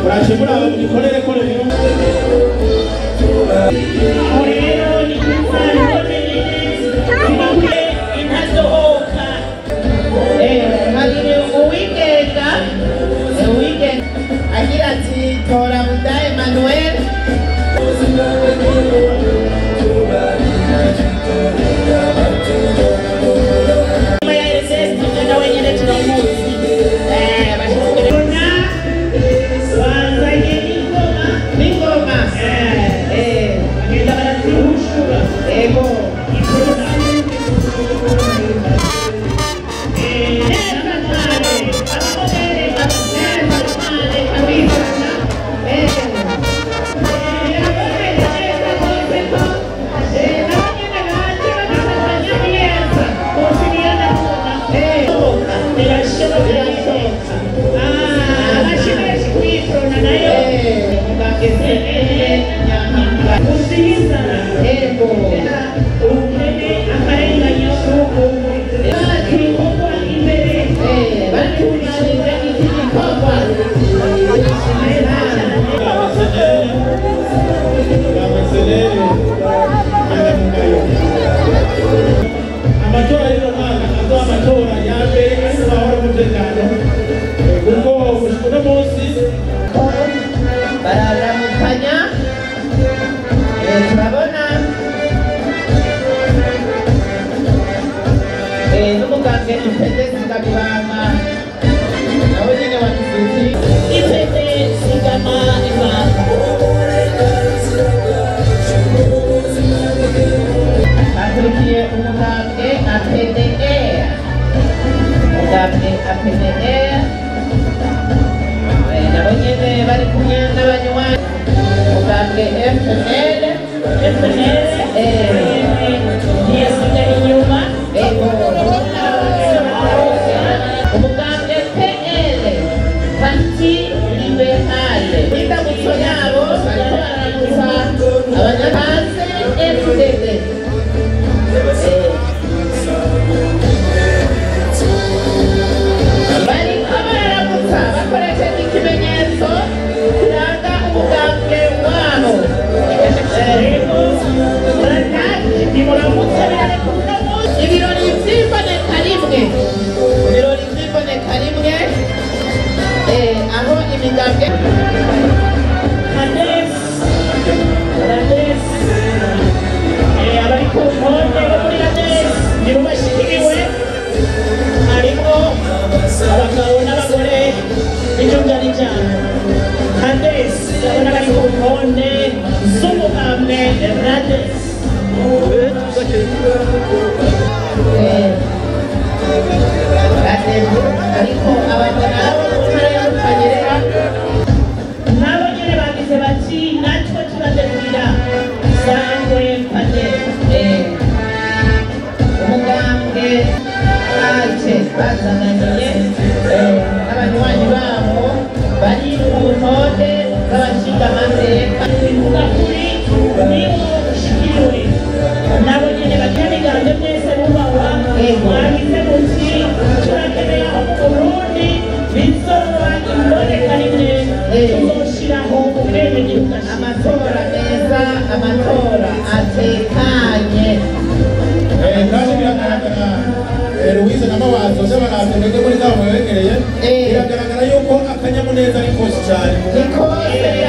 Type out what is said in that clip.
Muraje muraba mugikorere ko rero. Rero ni intadohoka. Hari uwigenga agira ati tora Buda Emmanuel. Amatora y'uno mwaka azoba amatora ya mbere ari mu mahoro n'umutekano, kuko gushika uno munsi bararamukanya. Turabona n'umugambwe Ipede Zigama nawe nyene wa Kisuti. Ipede Zigama Ibanga akurikiye umugambwe APDR. Umugambwe APDR nabo nyene bari kumwe n'abanywanyi. Umugambwe FNL ntiyasigaye inyuma. Umugambwe PL Parti Liberale indamutso yabo bariko bararamutsa abanyahanze FDD. Bariko bararamutsa bakoresheje ikimenyetso kiranga umugambwe wabo. Ibirori vy'imboneka rimwe, ibirori vy'imboneka rimwe, aho imigambwe abari ku ntonde bo muri Rades nibo bashikiriwe, harimo abagabo n'abagore b'ijunja n'ijambo. Rades ndabona bari ku ntonde z'umugambwe Rades. Ariko abantu nabo mu ntara ya Butanyerera nabo nyene bagize bati natwe turategurira sangwe pate. Umugambwe aje bazananiye n'abanywanyi babo bari ku ntonde z'abashingamateka. Bivuga kuri nibo ushikiriwe, nabo nyene bagira mwese bubahwa. Mwagize muti turakeneye aho mu Burundi bizoba imboneka rimwe, tuzoshiraho ubwenegihugu. Amatora meza, amatora atekanye. Kandi biragaragara Louise na Mawazo by'abantu mwebwe muri zabo mwegereye, biragaragara yuko akanyamuneza ari kose cyane. Ni kose.